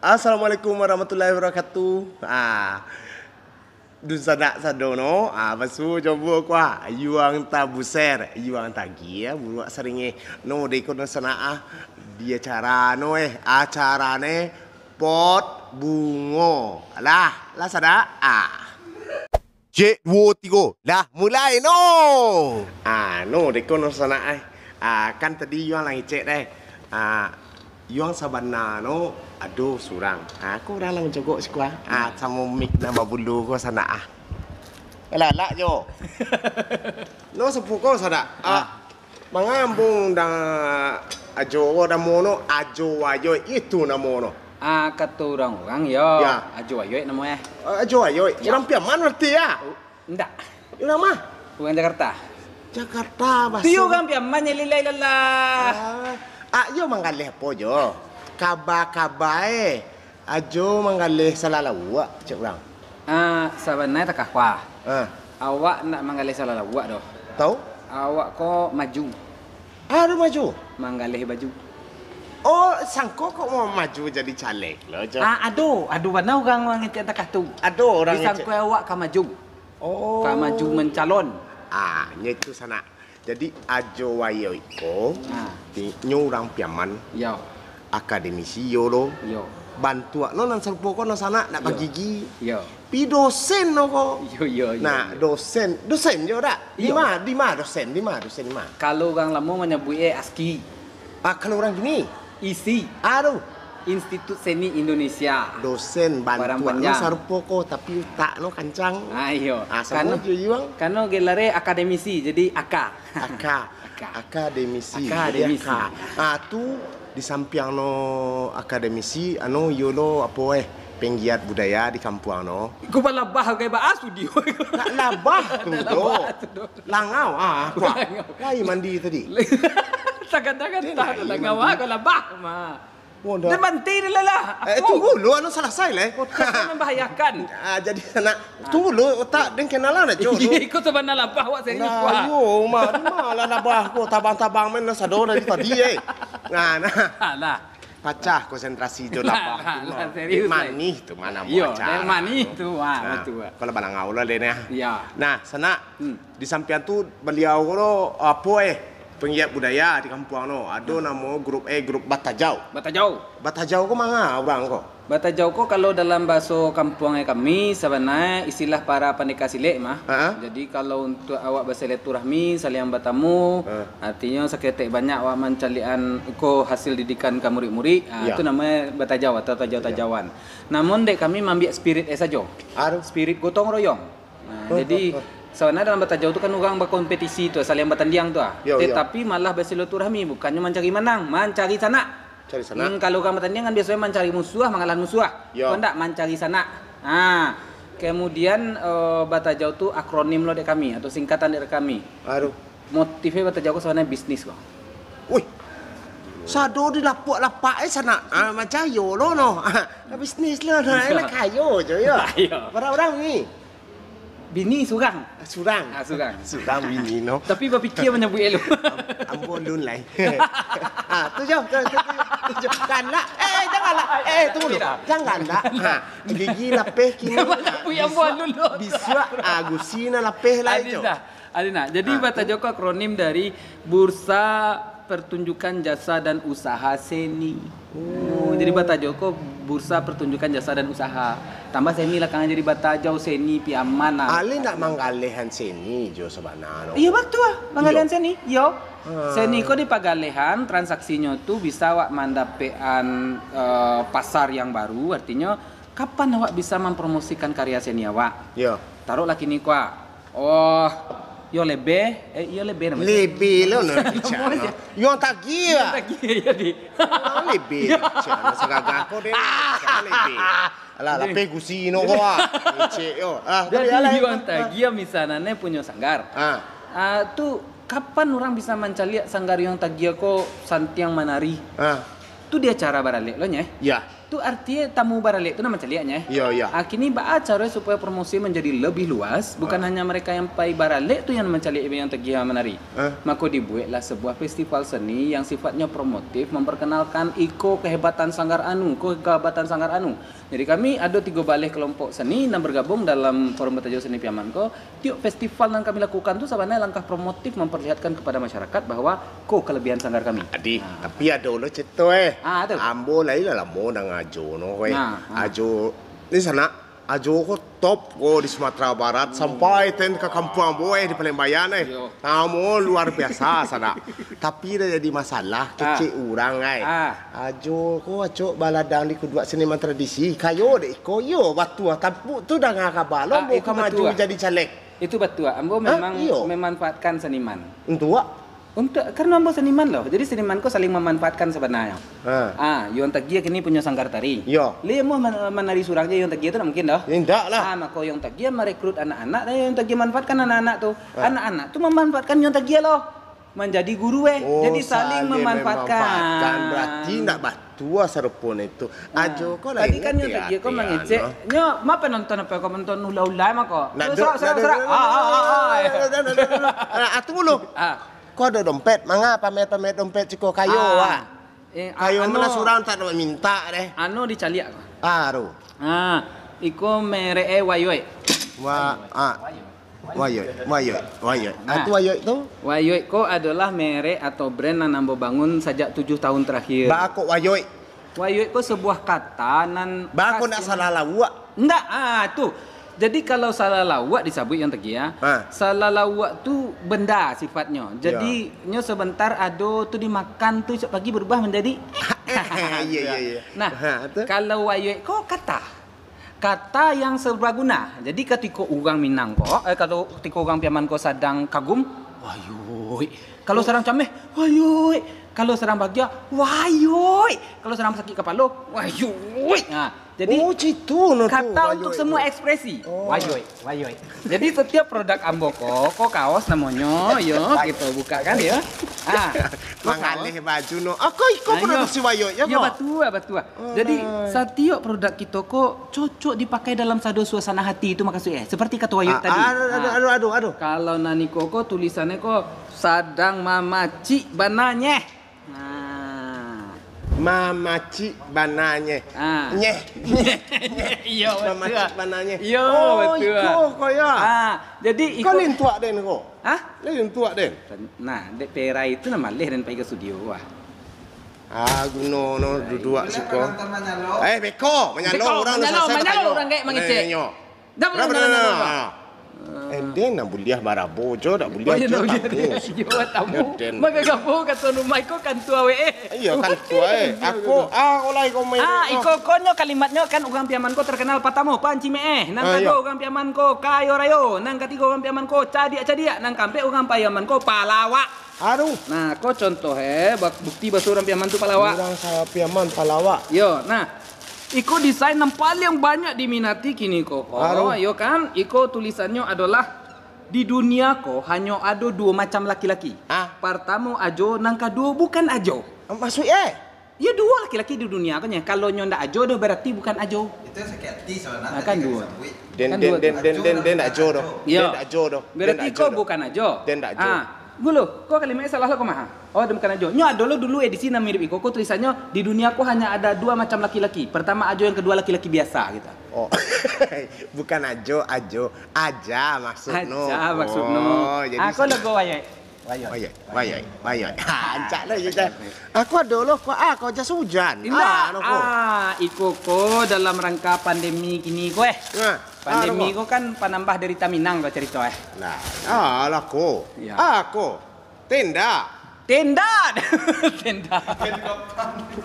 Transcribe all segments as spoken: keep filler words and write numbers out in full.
Assalamualaikum warahmatullahi wabarakatuh. Ah, dunsanak sado no, ah, basu cobo kuah. Yuang tabuser, yuang tagi ya, buruak saringeh. No, deko no sanak ah. Di acara no eh, acara ne pot bungo. Lah, lah sadak ah. Cek, duo, tigo. Lah, mulai no. Ah, no, deko no sanak ai. Ah, kan tadi yuang lah ngecek deh. Ah, yuang sabana no ado surang. Ah, ko urang lah mancogok siko ah. Ah, samo mik nan babulu ko sanak ah. Alah, alak jo. No sapu ko sanak. Ah. Ah. Manga ambo undang Ajo ko namo no, Ajo Wayoik itu namo no. Ah, kato urang-urang yo, Ya. Ajo Wayoik namo eh. Ah, Ajo Wayoik. Ya. Urang Piaman berarti ya? Oh, ndak. Urang ma? Urang Jakarta. Jakarta, baso. Ti urang Piaman nyo lilai lalah. Ah, ah, iyo manggaleh apo jo? Kaba-kaba eh. Ajo manggaleh salalauak, cek urang. Ah, sabananyo takah kuah. Ah. Awak ndak manggaleh salalauak doh. Tau? Awak ko maju. Ado maju? Manggaleh baju. Oh, sangko kok mau maju jadi caleg lo, Jo? Ah, ado, ado bana urang, urang ngecek takah tu. Ado urang ngecek. Disangko awak ka maju. Oh. Ka maju mancalon. Ah, nyo itu sanak. Jadi, Ajo Wayoik ko, Ah. ti-, nyo urang Piaman, Yo. akademisi yo lo, Yo. bantuak no nan sarupo ko nan sanak nak Yo. bagigi. Yo. Pi dosen no ko. Yo, yo, yo, Nah, yo. dosen, dosen jo dak? Di Iyo. ma, di ma dosen, di ma dosen, di ma? Kalau urang lamo manyabuik eh aski. Ah, kalau urang kini? Isi. Aduh. Institut Seni Indonesia. Dosen Padang bantuak no Panjang. sarupo ko, tapi utak no kancang. Ah, iyo. Ah, samo Kano, jo Yuang. kano gelar eh akademisi, jadi aka. Aka. Aka. Akademisi. Akademisi. Jadi aka. Ah, tu di sampiang no akademisi, anu, iyo lo apo eh, penggiat budaya di kampuang no. Iko balabah gai baa studio. Nak labah tu Nak do. labah tu do. Langau, ah, kuah. Langau. Lai mandi tadi. Tagantang-gantang Dia tu lai langau, mandi. ah, kau labah, ma. Oh, dah. Dia mandi dia lah. Eh, Aku. tunggu lu, anu salasai lah, eh. Podcast tu membahayakan. Ah, jadi sanak, Ah. tunggu lu, otak den kenalan aja, Iya, tu. ikut sabana labah awak serius, Nah, wah. yo, ma, di ma lah labah ko, tabang-tabang main lah sado dari tadi, eh. Nah, nah. Alah. Pacah konsentrasi jo labah tu, Alah, serius, Manih eh. tu, mana Iyo, maca. dari manih tu, wah, Nah, betul, wah. kalau balangau lah, den, ya. Iya. Nah, sanak, Hmm. di sampian tu, baliau ko, apo, eh, penggiat budaya di kampuang no. Ado Hmm. namo grup, eh, grup Batajau. Batajau. Batajau ko manga urang ko? Batajau ko kalau dalam bahaso kampuang, eh, kami, sabananyo istilah para pandeka silek mah. Ha-ha. Jadi, kalau untuk awak basilaturahmi, saling batamu, Ha. artinyo saketek banyak awak mancaliakan iko hasil didikan ka murid-murid, ah, Ya. itu namonyo batajau atau tajau-tajauan. Ya. Namun, dek kami maambiak spirit eh sajo. Aduh. Spirit gotong royong. Nah, Huh, jadi, huh, huh. sabananyo dalam batajau tu kan urang bakompetisi tu, saling batandiang tu ah. Yo, yo. Tetapi malah basilaturahmi, bukannyo mancari manang, mancari sanak. Cari sanak. Hmm, kalau urang batandiang kan biasonyo mancari musuah, mangalahan musuah. Yo. Kok ndak, mancari sanak. Ha, kemudian, eh, batajau tu akronim lo dek kami, atau singkatan dek kami. Aduh. Motifnyo batajau ko sabananyo bisnis ko. Wih. Sado di lapak-lapak eh sanak. Ah, macam yo lo no. Ah, bisnis lo no. Bisa. Enak kayo je yo. Kayo. Bara urang ni? Bini surang. Surang. Ah, surang. Surang bini no. Tapi bapikia manyabuik elok. Am-, ambo alun lai. Ah, tu jo, tu, tu, tu, tu jo. Galak. Eh, eh, janganlah. Eh, tunggu dulu. Tidak. Janganlah. Ha, gigi lapeh kini. Dia manyabuik ambo alun lo. Bisuak, ah, gusi nan lapeh lai jo. Adinda, Adinda. Jadi, Ah, tu. Batajau ko akronim dari Bursa Pertunjukan Jasa dan Usaha Seni. Oh. Oh, jadi Batajau ko Bursa Pertunjukan Jasa dan Usaha. Tambah seni lah, kan jadi Batajau Seni Piaman lah. Alin nak manggalehan seni jo sabana no. Iyo, batua. Manggalehan Iyo. seni. Iyo. Ah. Seni ko dipagalehan, transaksinyo tu bisa awak mandapekan, eh, pasar yang baru, artinyo kapan awak bisa mampromosikan karya seni awak? Iyo. Taruhlah kini ko ah. Oh, yo lebe, eh, yo lebe namonyo. Lebe lo no, Cak, no. Yo tagih. Yo tagih, yo di. Oh, lebe, Cak, no, sagagah ko deh. Cak, lebe. Alah, lapeh gusi no ko ah. Cek yo. Ah, jadi, tapi alai. Yo tagih misalnyo punyo sanggar. Ah. Ah, tu kapan urang bisa mancaliak sanggar yo tagih ko santiang manari? Ah. Tu di acara baralek lo nyo, eh? Ya. Tu arti tamu baralek tu nan mancaliaknyo, eh. Iyo, iyo. Ah, kini baa caro supayo promosi manjadi labiah luas, bukan Ah. hanya mereka yang pai baralek tu yang mancaliak yang tagiah manari. Ah. Mako dibueklah sebuah festival seni yang sifatnyo promotif, memperkenalkan iko kehebatan Sanggar Anu, ko kehebatan Sanggar Anu. Jadi kami ado tigo baleh kelompok seni nan bergabung dalam Forum Batajau Seni Piaman ko. Tiok festival nan kami lakukan tu sabananyo langkah promotif memperlihatkan kepada masyarakat bahwa ko kelebihan sanggar kami. Adi, Ah. tapi ado lo ceto, eh. Ah, tu. Ambo lai lah lamo nang ajo no, eh. Nah, ah. Ajo, ni sanak, ajo ko top ko di Sumatera Barat, sampai ten ka kampuang ambo, eh, di Palembayan, eh. Iyo. Namo luar biasa, sanak. Tapi dah jadi masalah, Ah. kecek urang, ai. Ah. Ajo ko acok baladang di kuduak seniman tradisi. Kayo dek iko, iyo, batua. Tapi tu danga kaba lo, Ah, ambo itu ka maju batua. jadi caleg. Itu batua. Ambo Hah? memang Iyo. memanfaatkan seniman. Untuak? Untuk, karena ambo seniman lo. Jadi seniman ko saling memanfaatkan sebenarnya. Ha. Ah, Yuan Tagia kini punyo sanggar tari. Iyo. Li ambo man-, manari surang je Yuan Tagia tu ndak mungkin doh. Indak lah. Ah, mako Yuan Tagia merekrut anak-anak dan Yuan Tagia manfaatkan anak-anak tu. Ha. Anak-anak tu memanfaatkan Yuan Tagia lo. Manjadi guru, eh. Oh, Jadi saling saling memanfaatkan. memanfaatkan. Berarti ndak batua sarupo itu. Nah, Ajo ko lah tadi ingat kan nyo ya, tadi ko ya, mangecek. no. Nyo, ma penonton apa ko penonton ula-ula mako? Nak Yo, dok, serak, nak serak, dok, serak. nak Ah, ah, ah, ah, eh. dok, nak dok, nak dok. Ah, tunggu lu. Ah. Ko ado dompet, manga pamer-pamer dompet ciko kayo, Ah. wak. Eh, Kayo ah, mano ano, surang tak nak minta deh. Ano dicaliak ko. Ah, ro. Ah, iko merek eh Wayoi. Wa, ah. Wayoi, Wayoi, Wayoi. Ah, Nah. tu Wayoi tu? Wayoi ko adolah merek atau brand nan ambo bangun sajak tujuh tahun terakhir. Ba kok Wayoi? Wayoi ko sebuah kata nan Ba kok khas nak yang salah lauak? Ndak, ah, tu. Jadi kalau salah lauak disabuik Yuan Tagia, Ha. salah lauak tu benda sifatnyo. Jadi, Ya. nyo sebentar ado tu dimakan tu, esok pagi berubah menjadi Iya, iya, iya. Nah, Ha, tu? kalau Wayoi ko kata. Kata yang serbaguna. Jadi, katiko urang Minang ko, eh, kalau katiko urang Piaman ko sadang kagum, "Wayoi." Kalau Oh. sadang cameh, "Wayoi." Kalau sadang bahagia, "Wayoi." Kalau sadang sakik kapalo, "Wayoi." Nah, jadi, Oh, cito no tu, kata untuk wayoi semua tu. ekspresi. Oh. "Wayoi, wayoi." Jadi, setiap produk ambo ko, ko kaos namonyo, yo, Wayoi. kita buka kan, ya. Ah, ko kaos. Mangalih baju no. Ah, ko iko Ah, yo. produksi Wayoi, ya, Yo, ko? batua, batua. Jadi, Alai. satiok produk kito ko cocok dipakai dalam sado suasana hati, itu makasuik, eh. Seperti kato Wayoi Ah, tadi. aduh, aduh, Ah. aduh, aduh, aduh. Kalau nan iko ko tulisannyo ko sadang mamacik bana nyeh. Nah. Mamacik bana nyeh. Ah. Nyeh. Nyeh. Iyo, betul. Mamacik bana nyeh. Iyo, Oh, betul. iko ko ya. Ah, jadi Kan iko lintuak den ko. Hah? Lai untuak den. Nah, dek perai tu nan maleh den pai ka studio, wah. Ah, guno no duduak siko. Eh, beko, manyalo Beko, urang manyalo, dah salasai manyalo batayo. urang gaek mangecek. Nyo. Dah, Berapa dah, dah, dah, dah, dah. dah. Eh, den nan buliah barabo jo, dak buliah Oh, iya, jo dah, tamu. iya, iya, tamu. Ya, den. Maka gapo kato rumah iko kantua we, eh. Iya, kantua, eh. Iya, Aku, iya. ah, olai komen. Ah, iko ko nyo kalimatnyo kan urang Piaman ko terkenal patamo panci me, eh. Nang Ah, kaduo iya. urang Piaman ko kayo rayo. Nang katigo urang Piaman ko cadiak-cadiak. Nang kaampek urang Piaman ko palawak. Aduh. Nah, ko contoh, eh, bak-, bukti baso urang Piaman tu palawak. Urang sa-, Piaman palawak. Yo, nah. Iko desain nan paliang banyak diminati kini ko, ko. Aduh. Yo kan? Iko tulisannyo adolah, "Di dunia ko hanyo ado duo macam laki-laki. Ah. Partamo ajo, nang kaduo bukan ajo." Maksud, eh? Yo, duo laki-laki di dunia ko nyo. Kalau nyo ndak ajo doh, berarti bukan ajo. Itu sakit hati sabananyo Ah, kan tadi duo. disabuik. Den, Kan den, duo den, tu. den, den, den, ajo doh. Yo. Den ajo doh. Den Berarti ajo ko doh. bukan ajo. Den ajo. Ah, gulo, ko kalimatnyo salah lo ko mah. Oh, den bukan ajo. Nyo ado lo dulu edisi nan mirip iko, ko tulisannyo, "Di dunia ko hanya ada dua macam laki-laki. Pertama ajo, yang kedua laki-laki biasa," gitu. Oh. Bukan ajo, ajo. Aja maksudno. Aja maksudno. Oh, jadi Ah, ko sa- logo Wayoi. Wayoi. Wayoi, wayoi, wayoi. Ha, ancak lah je, Jan. Aku ado lo, ko, ah, ko jas hujan. Indak. Ah, no, ko. Ah, iko ko dalam rangka pandemi kini ko, eh. Nah, Pandemi ah, no, ko. ko kan panambah dari Taminang ko carito, eh. Nah, ah, lah, ko. Ya. Ah, ko. Tenda. Tenda. Tenda.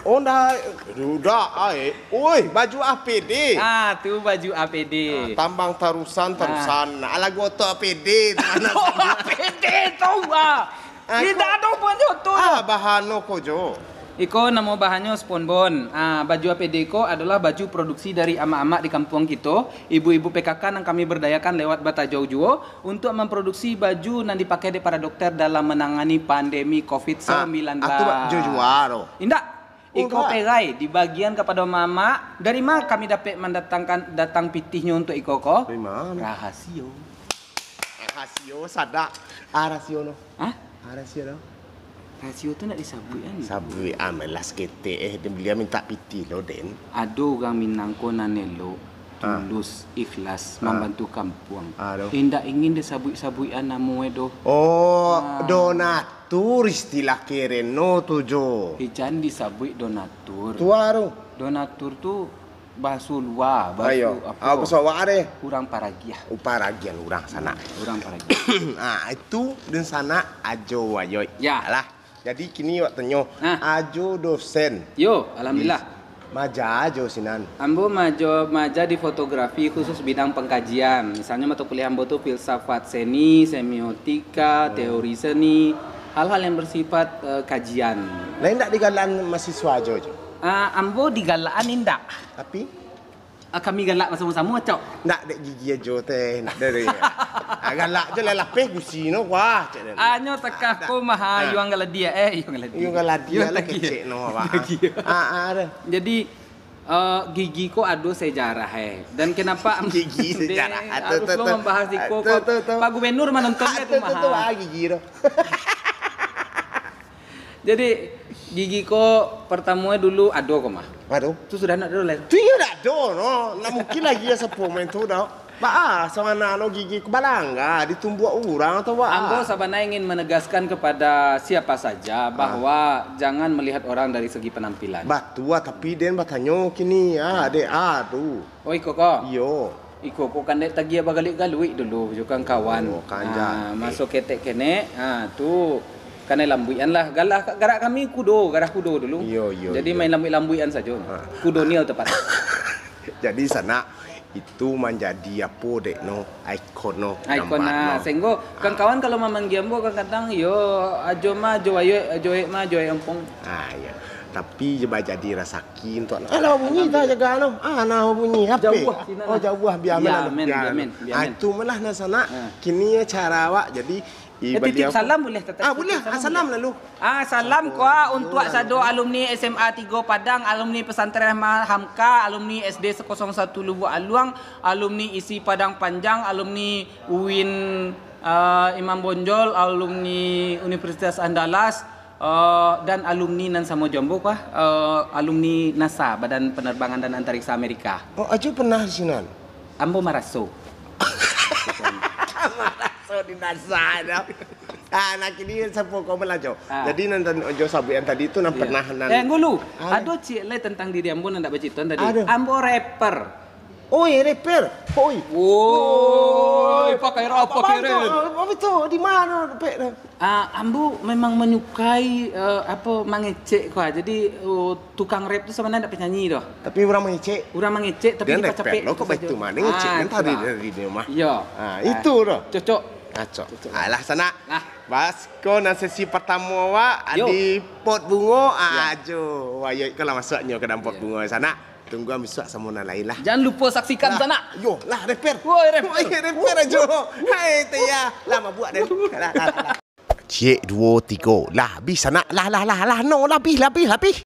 Oh, ndak, dudak, ai. Oi, baju A P D. Ah, tu baju A P D. Ah, tambang tarusan, Ah. tarusan. Nah, lagu oto A P D tu mana? Oto A P D tu, ah. Ah, Indak ko-, ado banyak tu. Ah, bahan no ko jo. Iko namo bahannyo sponbon. Ah, baju A P D ko adolah baju produksi dari amak-amak di kampuang kito, ibu-ibu P K K nan kami berdayakan lewat batajau juo untuk memproduksi baju nan dipakai dek para dokter dalam menangani pandemi covid sembilan belas. Ah, ah, tu ba-, jo jua tu. Indak. Iko perai dibagian kapado mamak. Dari ma kami dapek mandatangkan, datang pitihnyo untuak iko ko? Dari ma? Rahasio. Rahasio, sadak. Ah, rahasio no. Hah? Ah, rahasio no. Rahasio tu ndak disabuik an. Sabuik an lah saketek, eh, baliau mintak pitih lo, Den. Ado urang Minang ko nan elok, tulus, ikhlas, mambantu kampuang. Ah, tu. Indak ingin disabuik-sabuik an namo e doh. Oh, donatur istilah kereno tu, Jo. Eh, jan disabuik donatur. Tu a tu. Donatur tu bahaso lua, bahaso apo? Ah, bahaso awak deh. Urang paragiah. Oh, paragian urang sanak. Urang paragiah. Ah, itu dunsanak Ajo Wayoik. Ya. Alah. Jadi kini awak tanyo, Ajo dosen. Yo, alhamdulillah. Di, maja Ajo sinan? Ambo majo, maja di fotografi khusus bidang pengkajian. Misalnyo mato kuliah ambo tu filsafat seni, semiotika, teori seni, hal-hal yang bersifat, eh, kajian. Lah indak digalaan mahasiswa Ajo, Jo? Ah, ambo digalaan indak. Tapi? Ah, kami galak basamo-samo, acok. Ndak dek gigi Ajo teh, ndak dari. Ah, galak jo lah lapeh gusi no, wah, cek dia. Anyo takah ko maha yuang galadia, eh, yuang galadia. Yuang galadia lah kecek no, wah. Ah, ah, dah. Jadi, eh, gigi ko ado sejarah, eh. Dan kenapa gigi sejarah? Harus lo membahas iko, Pak Gubernur manonton tu, tu, tu, maha. Ah, gigi tu. Jadi, gigi ko partamo dulu ado ko mah. Ado. Tu sudah ndak ado lai. Tu iyo ndak ado no. Ndak mungkin lagi ya sapo main tu dah. Baa, sabananyo gigi ko balangga ditumbuak urang atau baa? Ambo sabananyo ingin menegaskan kepada siapa saja bahwa jangan melihat orang dari segi penampilan. Batua, tapi den batanyo kini, ah, dek, ah, tu. Oh, iko ko? Iyo. Iko ko kan dek tagiah bagaluik-galuik dulu jo kawan-kawan. Oh, kan jadi. Maso ketek kenek, ha, tu kanai lambuikan lah. Galah, garak kami kudo, garah kudo dulu. Iyo, iyo. Jadi main lambuik-lambuikan sajo. Ha. Kudo Nil tepat. Jadi sanak, itu manjadi apo dek no, ikon no, ikon gambar no. Sehinggo kawan-kawan kalau mamanggia ambo kadang-kadang, yo, Ajo mah, Ajo Ayuik, Ajo Ayuik mah, Ajo Ayuik Ompong. Ah, iyo. Tapi je bajadi rasaki untuak, alah, babunyi tah jaga no. Ah, nah, babunyi. Jauah sinan. Oh, jauah, bia men, bia men. Ah, itu malah nah sanak. Kini cara awak jadi, eh, titip salam boleh tetap. Ah, boleh. Ah, salam lalu. Ah, salam ko untuak sado alumni S M A tigo Padang, alumni Pesantren Hamka, alumni S D satu Lubuak Aluang, alumni isi Padang Panjang, alumni UIN, ah, Imam Bonjol, alumni Universitas Andalas, Eh, dan alumni nan samo jo ambo ko, eh, alumni NASA, Badan Penerbangan dan Antariksa Amerika. Oh, Ajo pernah di sinan? Ambo maraso. Maraso di NASA tu. Ah, nah kini sapo ko balajo. Ah. Jadi nan, nan Ajo sabuikan tadi tu nan pernah nan. Eh, ngulu. Ah. Ado ciek lai tentang diri ambo nan ndak bacito tadi. Ado. Ambo rapper. Oi, rapper. Oi. Woi, pakai rap, pakai rap. Apa tu? Di mana rapper? Ah, ambo memang menyukai, eh, apa, mangecek ko. Jadi, oh, tukang rap tu sabananyo ndak penyanyi doh. Tapi urang mangecek. Urang mangecek, tapi dipacapek lo, kok baitu mah, ngecek kan tadi dari dia mah. Iyo. Ah, itu doh. Cocok. Cocok. Alah, sanak. Nah. Bas, ko nan sesi partamo awak, di pot bungo, ah, Ajo. Wah, yo, iko lah masuaknyo ka dalam pot bungo, sanak. Tungguan bisuak samo nan lain lah. Jan lupo saksikan sanak. Yo lah, rapper. Woi, rapper. Woi, rapper Ajo. Hai, Tia. Lah, mabuak den. Lah, lah, lah. Ciek, duo, tigo. Lah, abih sanak. Lah, lah, lah, lah. No, lah, abih, lah, abih, lah, abih.